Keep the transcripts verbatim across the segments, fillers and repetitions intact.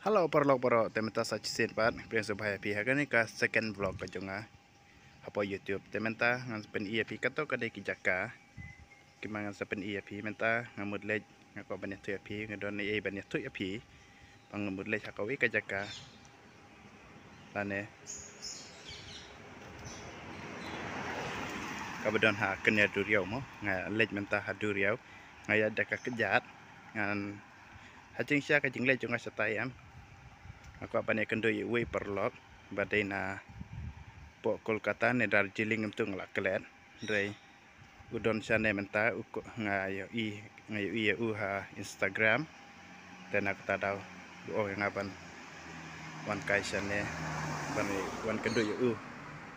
Hello paralok baroh, te mynta sa shisien pat pdiang sngewbha ïa phi ha kane ka second vlog ka jong nga hapoh YouTube. Te mynta ngan sa pyni ïa phi kato ka dei ki jaka kiba ngan sa pyni ïa phi mynta. Nga mut leit, nga kwah ban ïathuh ïa phi, nga don ei ei ban ïathuh ïa phi. Ba nga mut leit ha kawei ka jaka lane kaba don ha kynja duriaw mo. Nga leit mynta ha duriaw, nga ïaid da ka kjat, ngan ha jingshisha ka jingleit jong nga shatai em, nga kwah ban ïakynduh ïa uwei u paralok ba dei napoh Kolkata ne Darjeeling em, to nga la klet. Hynrei u don shane mynta, u ko-, nga ïohi, nga ïohi ïa u ha Instagram. Te na kata daw u ong ïa nga ban wan kai shane, ban wan kynduh ïa u.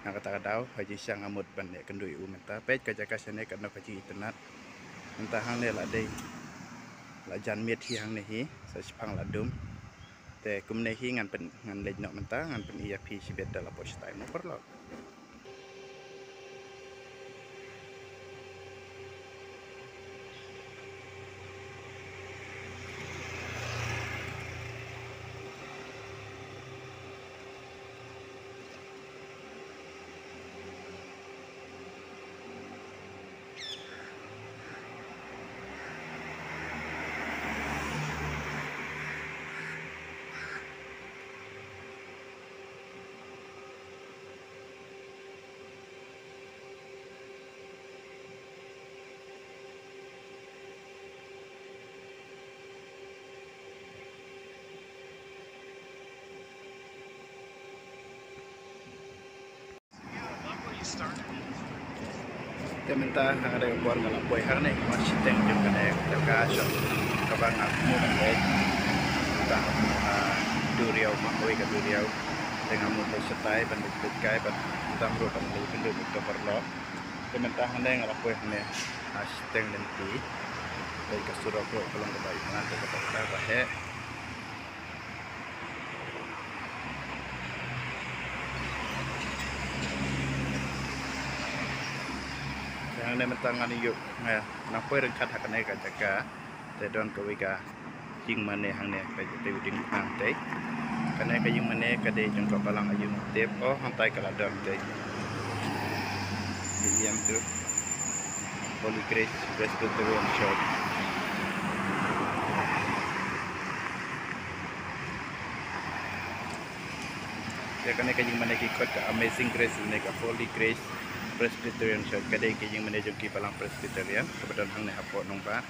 Na kata ka daw ha jingshisha nga mut ban ïakynduh ïa u mynta. Peit ka jaka shane katno ka jingitynnad. Mynta hangne la dei, la jan miet hi hangne hi, sa shiphang la dum. Te kumne hi ngan pyn, ngan leit noh mynta, ngan pyni ïa phi shibit da la poi shatai mo paralok. Te mynta hangne ka por nga la poi hangne, ha shiteng jong kane ka jaka shong kaba nga kynmaw ban leit. Mynta, ah, duriaw, ma kawei ka duriaw. Te nga mut leit shatai ban leit peit kai, ban tam ruh ban leit kynduh ïa uto u paralok. Te mynta hangne nga la poi hangne ha shiteng lynti. Te ka surok ruh ka long kaba itynnad, kaba kaba heh. Te hangne mynta ngan ïoh, eh, nang poi ryngkat ha kane ka jaka. Te don kawei ka ïing mane hangne, ka jaka te u dieng hangtei. Kane ka ïing mane ka dei jong ka balang aïu tip. Oh, hangtai ka la don te. Ïa ïam tu. Holy Grace Presbyterian Church. Ïa kane ka ïing mane ki khot ka Amazing Grace ne ka Holy Grace Presbyterian Church, ka dei ka ïing mane jong ki balang Presbyterian kaba don hangne hapoh nongbah.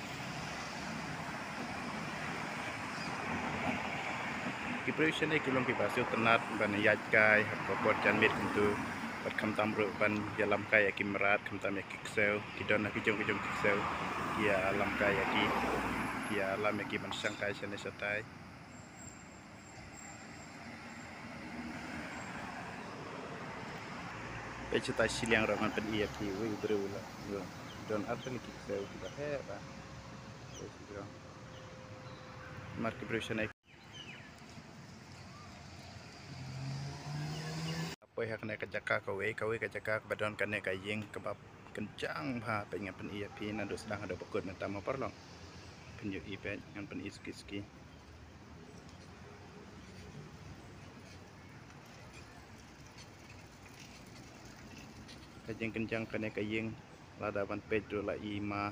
Ki briew shane ki long kiba sngewtynnad ban ïaid kai ha ka por janmiet kumtu, bad khamtam ruh ban ïalam kai ïa ki mrad, khamtam ïa ki ksew, ki don ha ki jong ki jong ki ksew, ki ïalam kai ïa ki, ki ïalam ïa ki ban shang kai shane shatai. Peit shatai shiliang ruh ngan pyni ïa phi, uwei u briew la don ar tylli ki ksew kiba heh bha. Peit shatai. Namar ki briew shane. Poi ha kane ka jaka kawei, kawei ka jaka kaba don kane ka ïing kaba kynjang bha, peit ngan pyni ïa phi naduh sdang haduh ba kut mynta mo paralok. Phin ïohi, peit ngan pyni suki suki. Ka jingkynjang kane ka ïing, lada ban peit ruh la i ma.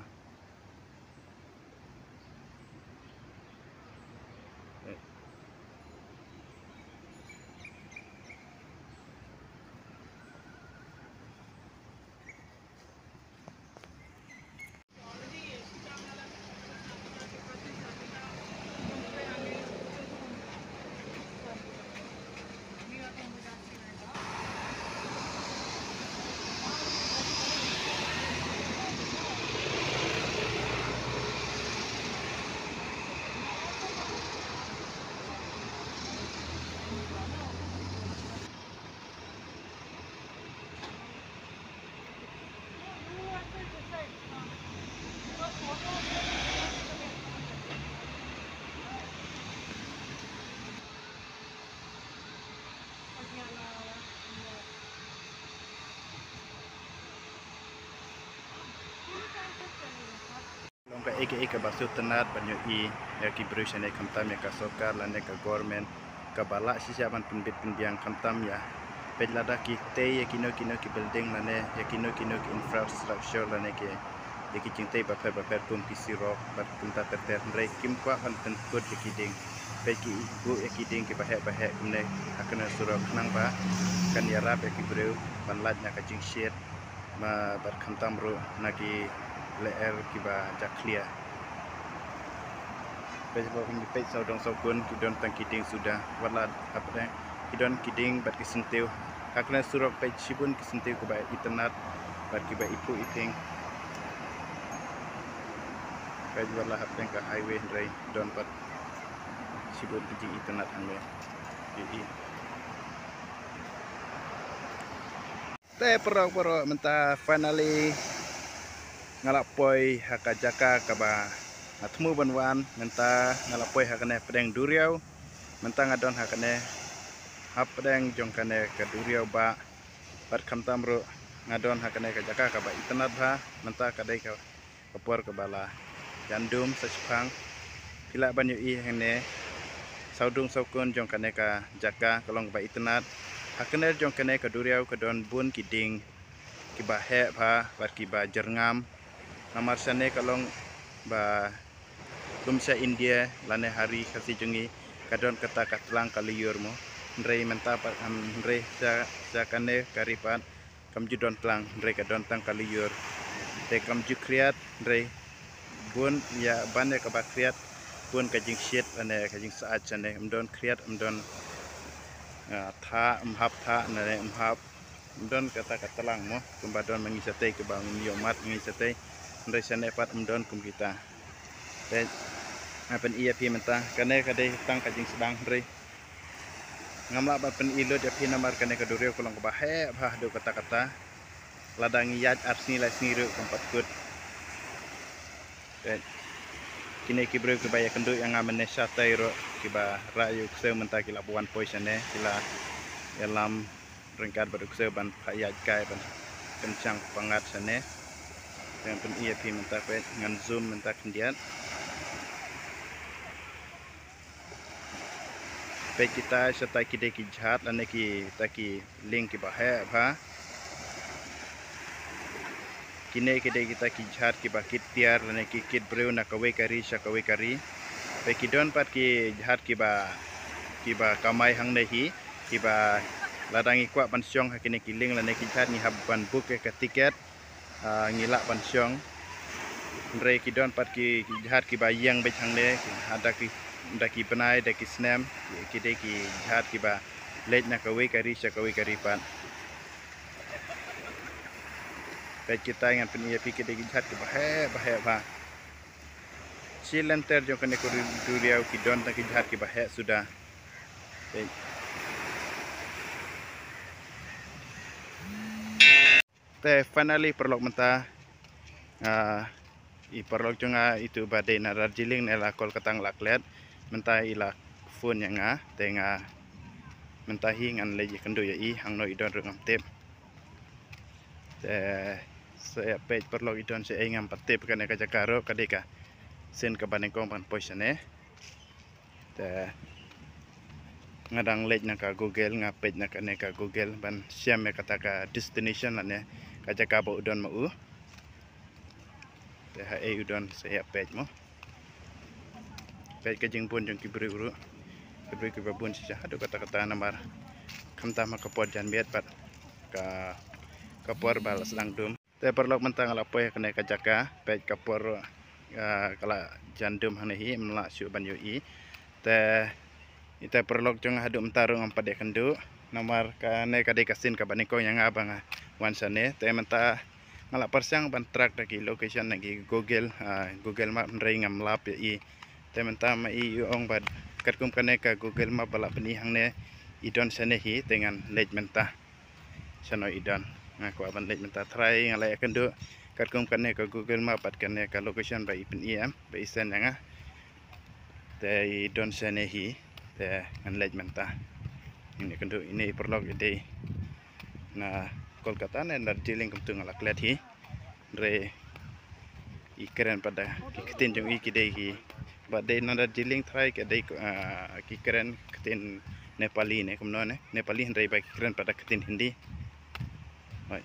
Kaei kaba sngewtynnat ban ïohi ïa ki briew shane, khamtam ïa ka sorkar lane ka government kaba lah shisha ban pynbit pynbiang, khamtam ïa, peit lada ki tei ïa kino kino ki building lane ïa kino kino ki infrastructure lane ki, ïa ki jingtei bapher bapher kum ki surok bad kumta ter ter, hynrei kim kwah ban pynkut ïa ki dieng. Peit ki buh ïa ki dieng kiba heh ba heh kumne ha kane surok khnang ba kan ïarap ïa ki briew ban lait na ka jingshit, ma bad khamtam ruh na ki lyer kiba jakhlia. Peit ba kin peit sawdong sawkun ki don tang ki dieng suda, wat la hapdeng ki don ki dieng bad ki syntiew. Ha kane surok peit shibun ki syntiew kiba itynnat bad kiba iphuh iphieng. Peit wat la hapdeng ka highway hynrei don pat shibun ki jingitynnat hangne. Ïohi. Te paralok, paralok, mynta finally nga la poi ha ka jaka kaba nga thmu ban wan. Mynta nga la poi ha kane pdeng duriaw. Mynta nga don ha kane, hapdeng jong kane ka duriaw ba, bad khamtam ruh nga don ha kane ka jaka kaba itynnat bha. Mynta ka dei ka ka por kaba la jan dum sa shipang. Phi lah ban ïohi hangne sawdong sawkun jong kane ka jaka ka long kaba itynnat. Ha kane jong kane ka duriaw ka don bun ki dieng kiba heh bha bad kiba jyrngam. Namar shane ka long ba kum sha India lane ha ri Khasi jong ngi ka don kata ka tlang ka lyiur mo. Hynrei mynta pat, em, hynrei sha, sha kane ka ri pat kam ju don tlang, hynrei ka don tang ka lyiur. Te kam ju khriat, hynrei bun ïa ban ïa kaba khriat, bun ka jingshit lane ka jingsyaid shane, ym don khriat, ym don, ah, thah, ym hap thah, lane ym hap, ym don kata ka tlang mo, kumba don ma ngi shatei, kiba ngim ïoh mad ma ngi shatei, hynrei shane pat ym don kum kita. Te nga pyni ïa phi mynta, kane ka dei tang ka jingsdang, hynrei ngam lah ban pyni lut ïa phi namar kane ka duriaw ka long kaba heh bha haduh katta katta. Lada ngi ïaid ar sngi lai sngi ruh kam pat kut. Te kine ki briew kiba ïakynduh ïa nga mynne shatei ruh, kiba rah ïa u ksew mynta ki la buh wan poi shane, ki la ïalam ryngkat bad u ksew ban phah ïaid kai ban pynshang pangat shane. Te ngan pyni ïa phi mynta, peit ngan zoom mynta khyndiat. Peit kita shatai ki dei ki jhat lane kita ki lieng kiba heh bha. Kine ki dei kita ki jhat kiba kit tiar lane ki kit briew na kawei ka ri sha kawei ka ri. Peit ki don pat ki jhat kiba, kiba kamai hangne hi, kiba lada ngi kwah ban shong ha kine ki lieng lane ki jhat ngi hap ban book ïa ka tiket. Ah, ngi lah ban shong. Hynrei ki don pat ki, ki jhat kiba ïeng beit hangne, ki, ha da ki, da ki bnai, da ki snem, ki, ki dei ki jhat kiba leit na kawei ka ri sha kawei ka ri pat. Peit kita ngan pyni ïa phi ki dei ki jhat kiba heh, ba heh bha. Shi lynter jong kane ka ri, duriaw ki don tang ki jhat kiba heh suda. Peit. Te finally paralok mynta, ah, i paralok jong nga itu ba dei na Darjeeling ne la Kolkata nga la klet, mynta i la phone ïa nga, te nga mynta hi ngan leit ïakynduh ïa i, hangno i don ruh ngam tip. Te sa ïa peit paralok i don shaei ngam pat tip, kane ka jaka ruh ka dei ka sien kaba nyngkong ban poi shane. Te nga dang leit na ka Google, nga peit na kane ka Google ban shem ïa kata ka destination lane ka jaka ba u don ma u. Te haei u don sa ïa peit mo. Peit ka jingbun jong ki briew ruh. Ki briew kiba bun shisha haduh katta katta namar khamtam ha ka por janmiet bad ka, ka por ba la sdang dum. Te paralok mynta nga la poi ha kane ka jaka, peit ka por, ah, ka la jan dum hangne hi, ym lah shuh ban ïohi. Te ite paralok jong nga haduh mynta ruh ngam pat ïakynduh. Namar kane ka dei ka sien kaba nyngkong ïa nga ba nga wan shane. Te mynta nga la pyrshang ban track da ki location na ki Google, ah, Google Map, hynrei ngam lap ïa i. Te mynta ma i u ong ba katkum kane ka Google Map ba la pyni hangne i don shane hi, te ngan leit mynta shano i don. Nga kwah ban leit mynta, trai nga la ïakynduh katkum kane ka Google Map bad kane ka location ba i pyni, em, ba i send ïa nga. Te i don shane hi, te ngan leit mynta. Ngan ïakynduh. Ine i paralok i dei na Kolkata ne Darjeeling kumtu nga la klet hi. Hynrei Ki kren pat da ki ktien jong i ki dei ki, ba dei na Darjeeling trai ki dei, ah, ki kren ktien Nepali ne kumno ne, Nepali hynrei ba ki kren pat da ktien Hindi. Hoi.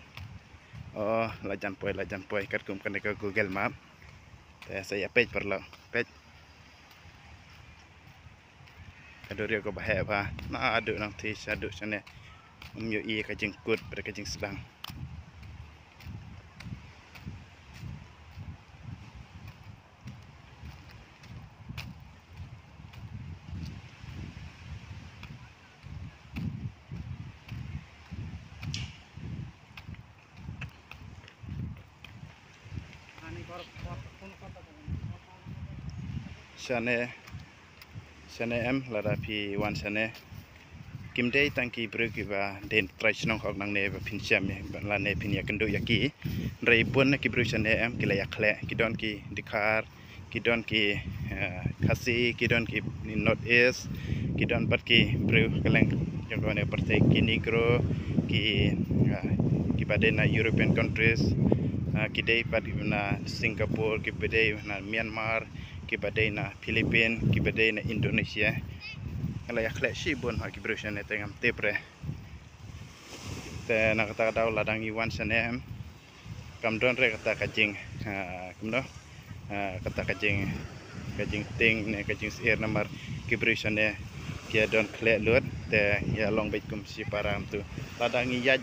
Oh, la jan poi, la jan poi, katkum kane ka Google Map. Te sa ïa peit paralok, peit. Ka duriaw kaba heh bha. Naduh nangtei shaduh shane. Ym ïohi ka jingkut bad ka jingsdang. Shane, shane em, lada phi wan shane. Kim dei tang ki briew kiba dei trai shnong hok nangne ba phin shem ïa, ba lane phin ïakynduh ïa ki. Hynrei bun na ki briew shane em, ki la ïakhleh, ki don ki Dkhar, ki don ki, eh, Khasi, ki don ki North East, ki don pat ki briew kylleng jong kane ka pyrthei, ki Negro, ki, eh, kiba dei na European countries, eh, ki dei pat na Singapore, kiba dei na Myanmar, kiba dei na Philippines, kiba dei na Indonesia. Nga la ïakhleh shibun ha ki briew shane te ngam tip re. Te na kata ka daw lada ngi wan shane em, kam don re kata ka jing, ah, kumno, ah, kata ka jing, ka jingtieng ne ka jingsyier namar ki briew shane ki ïa don khleh lut te ïa long beit kum shi para kumtu. Lada ngi ïaid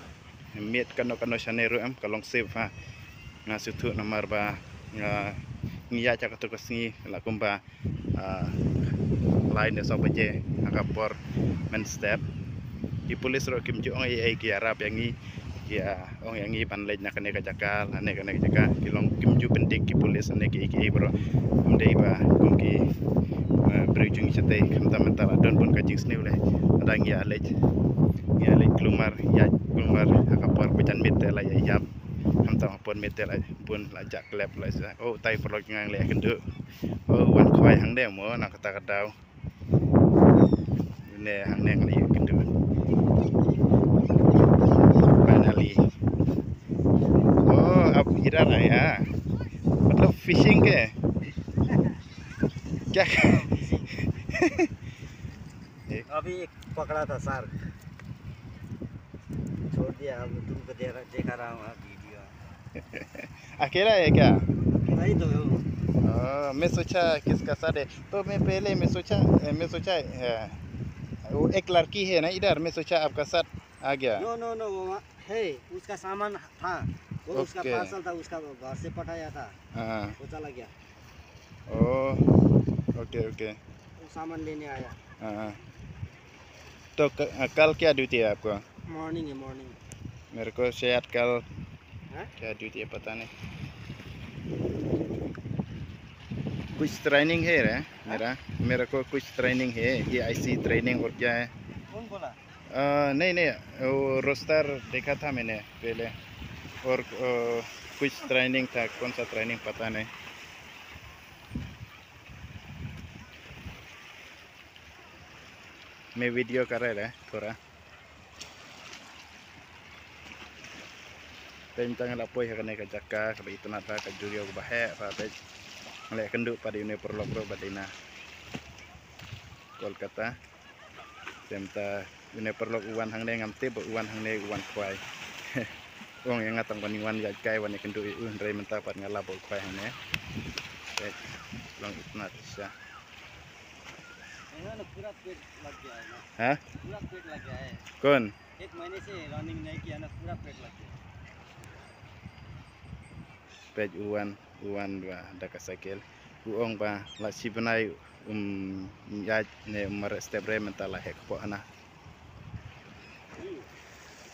miet kano kano shane ruh em ka long safe ha. Nga sngewthuh namar ba nga, ngi ïaid ha kato ka sngi la kumba ah, lai ne saw baje ha ka por mynstep. Ki pulis ruh kim ju ong ei ei, ki ïarap ïa ngi, ki ïa ong ïa ngi ban leit na kane ka jaka, na kane ka jaka. Ki long kim ju pyndik ki pulis ne ki ei ki ei baroh. Ym dei ba kum ki, eh, briew jong ngi shatei, khamtam mynta la don bun ka jingsniew leh. Lada ngi ïa leit, ngi ïa leit kulmar, ïaid kulmar ha ka por ba jan miet te la ïa ïap. Khamtam ha por miet te la bun la jah klep la sa. Oh, tai paralok jong nga la ïakynduh. Oh, wan khwai hangne mo na kata ka daw. Ne hangne nga la ïakynduh. Finally. Oh, ab idhar aaya. Matlab fishing ke? Kya? अभी एक पकड़ा था शार्क, छोड़ दिया। अब तुमको दे रहा, दिखा रहा हूँ वीडियो। अकेला है क्या? नहीं तो। हाँ, मैं सोचा किसका साथ है, तो मैं पहले मैं सोचा, मैं सोचा, अ, वो एक लड़की है ना इधर, मैं सोचा आपका साथ आ गया। नो नो नो, वो वहाँ है, उसका सामान था, वो उसका ओके। पार्सल था, उसका घर से पठाया था, हाँ। वो चला गया। ओ, ओके ओके। वो सामान लेने आया। हाँ। तो क-, कल क्या ड्यूटी है आपका? मॉर्निंग है, मॉर्निंग। मेरे को शायद कल हाँ? क्या ड्यूटी है पता नहीं। कुछ ट्रेनिंग है रे मेरा, मेरे को कुछ ट्रेनिंग है, ये ऐसी ट्रेनिंग और क्या है? कौन बोला? अ, नहीं नहीं, वो रोस्टर देखा था मैंने पहले, और, अ, कुछ ट्रेनिंग था, कौन सा ट्रेनिंग पता नहीं। मैं वीडियो कर रहा है थोड़ा। Te mynta nga la poi ha kane ka jaka kaba itynnad ha ka duriaw kaba heh ha peit. Nga la ïakynduh pat ïa une u paralok ruh ba dei na Kolkata. Te mynta une u paralok u wan hangne, ngam tip ba u wan hangne u wan khwai. U ong ïa nga tang ban wan ïaid kai wan ïakynduh ïa u, hynrei mynta pat nga lap ba u khwai hangne. Peit, long itynnad shisha. है ना, पूरा पेट लग गया है ना। हाँ? पूरा पेट लग गया है। कौन? एक महीने से रनिंग नहीं किया ना, पूरा पेट लग गया। Peit u wan, u wan ba da ka cycle. U ong ba la shi bnai um ïaid ne um mareh step re, mynta la heh kpoh hana.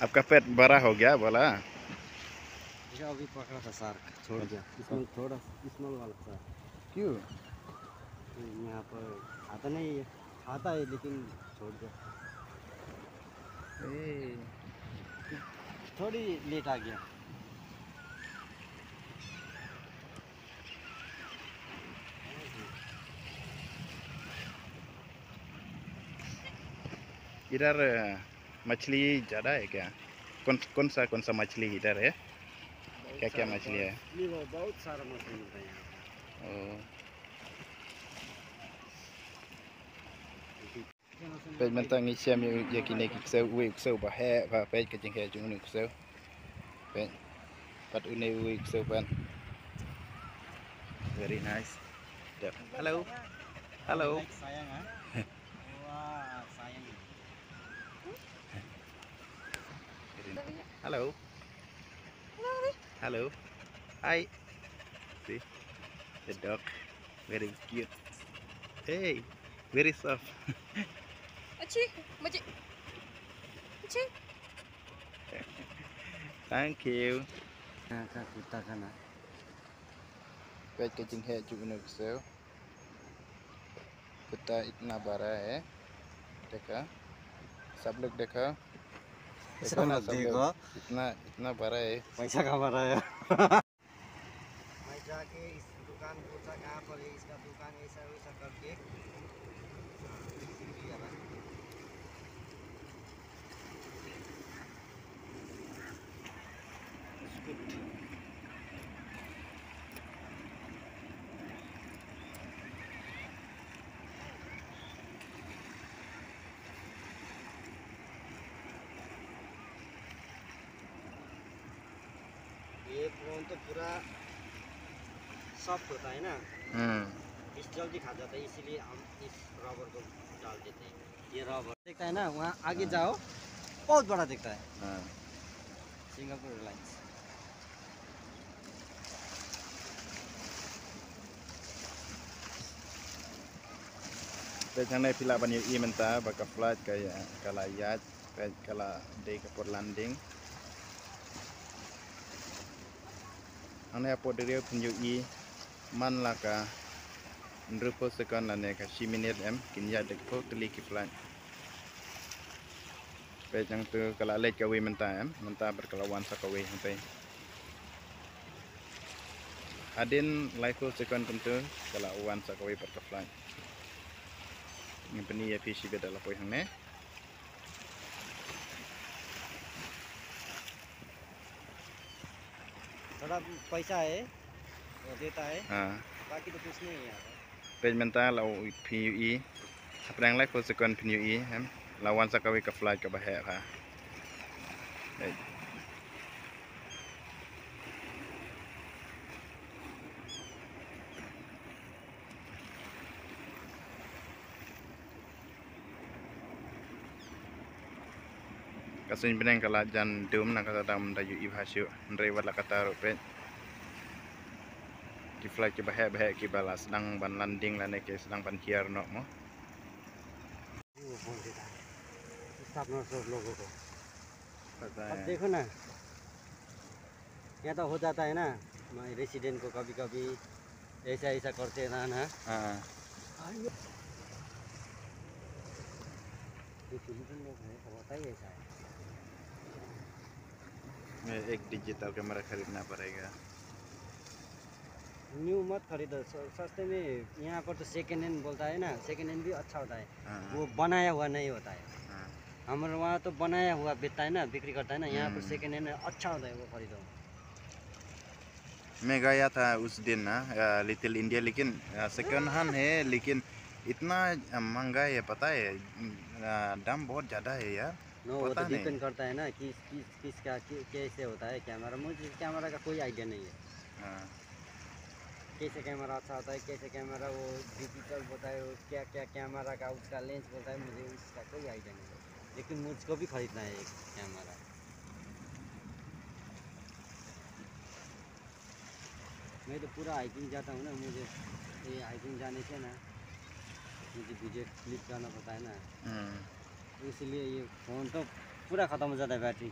आपका पेट बड़ा हो गया बोला। देखा, अभी पकड़ा था शार्क, छोड़ दिया। इसमें थोड़ा स्मॉल वाला शार्क। क्यों? यहाँ पर खाता नहीं है, खाता है लेकिन छोड़ दिया। ए। थोड़ी लेट आ गया। इधर, अ, मछली ज़्यादा है क्या? कौन, कौन सा, कौन सा मछली इधर है? क्या क्या मछली है? नहीं, वो बहुत सारा मछली मिलता है यहाँ पे। ओ। Peit mynta ngi shem ïa kine ki ksew, uwei u ksew ba heh, ba peit ka jingheh jong une u ksew. Peit. Pat une uwei u ksew pat. Very nice. Dep. Hello. Hello. Sayang, ha? Wah, sayang. Hello. Hello. Hi. See? The dog. Very cute. Hey. Very soft. Achi. Machi. Achi. Thank you. Ka kuta kana. Peit ka jingheh jong une u ksew. कुत्ता इतना बड़ा है, देखा, सब लोग देखा, देखो ना, सब लोग, इतना, इतना बड़ा है। पैसा कमा रहा है। मैं जाके इस दुकान पूछा कहाँ पर है इसका दुकान, ऐसा वैसा करके। हाँ, इसीलिए भाई। ये फोन तो पूरा सॉफ्ट होता है ना, हम्म। इस जल्दी खा जाता है, इसीलिए हम इस रबर को डाल देते हैं। ये रबर दिखता है ना, वहाँ आगे, हाँ। जाओ, बहुत बड़ा दिखता है। हाँ। सिंगापुर एयरलाइंस। Peit hangne phi lah ban ïohi mynta ba ka flight ka, ka la ïaid, peit ka la dei ka por landing. Hangne hapoh duriaw phin ïohi man la ka hynriewphew second lane ka shi minit em, kin ïaid da ki phew tylli ki flight. Peit hangto ka la leit kawei mynta em, mynta bad ka la wan sa kawei hangtei. Hadien laiphew second kumto ka la wan sa kawei bad ka flight. Ngin pyni ïa phi shibit da la poi hangne. थोड़ा पैसा है, वो देता है। हाँ। बाकी तो कुछ नहीं है यहाँ पे। Peit mynta la u phi ïohi. Hapdeng laiphew second phin ïohi em. La wan sa kawei ka flight kaba heh ha. Peit. Ka suiñ bneng ka la jan dum na kata dang ym da ïohi bha shuh, hynrei wat la kata ruh peit. Ki flight kiba heh ba heh kiba la sdang ban landing lane ki sdang ban hiar noh mo. वो बोल देता है, सब नौ सौ लोगों को। पता अब है। देखो ना, यहाँ तो हो जाता है ना, हमारे रेसिडेंट को कभी कभी ऐसा ऐसा करते रहना। हाँ। ये फिलिपिन लोग हैं, तो होता ही ऐसा है। मैं एक डिजिटल कैमरा खरीदना पड़ेगा। न्यू मत खरीदो, स-, सस्ते में। यहाँ पर तो सेकंड हैंड बोलता है ना, सेकंड हैंड भी अच्छा होता है। हाँ। वो बनाया हुआ नहीं होता है। हाँ। हमारे वहाँ तो बनाया हुआ बेचता है ना, बिक्री करता है ना, यहाँ पर हम्म। सेकंड हैंड अच्छा होता है, वो खरीदो। मैं गया था उस दिन ना, अ, लिटिल इंडिया, लेकिन, अ, सेकंड हैंड है, लेकिन इतना, अ, महंगा है, पता है, अ, दाम बहुत ज़्यादा है यार। नो, वो पता तो नहीं। डिपेंड करता है ना, किस, किस, किस का, कि-, कैसे होता है कैमरा। मुझे कैमरा का कोई आइडिया नहीं है। हाँ। कैसे कैमरा अच्छा होता है, कैसे कैमरा वो डिजिटल होता है, वो क्या, क्या कैमरा का उसका लेंस बोलता है, मुझे उसका कोई आइडिया नहीं है। लेकिन मुझको भी खरीदना है एक कैमरा। मैं तो पूरा हाइकिंग जाता हूँ ना, मुझे ये हाइकिंग जाने से ना, मुझे वीडियो क्लिक करना पड़ता है ना, हम्म। इसलिए ये फ़ोन तो पूरा ख़त्म हो जाता है बैटरी।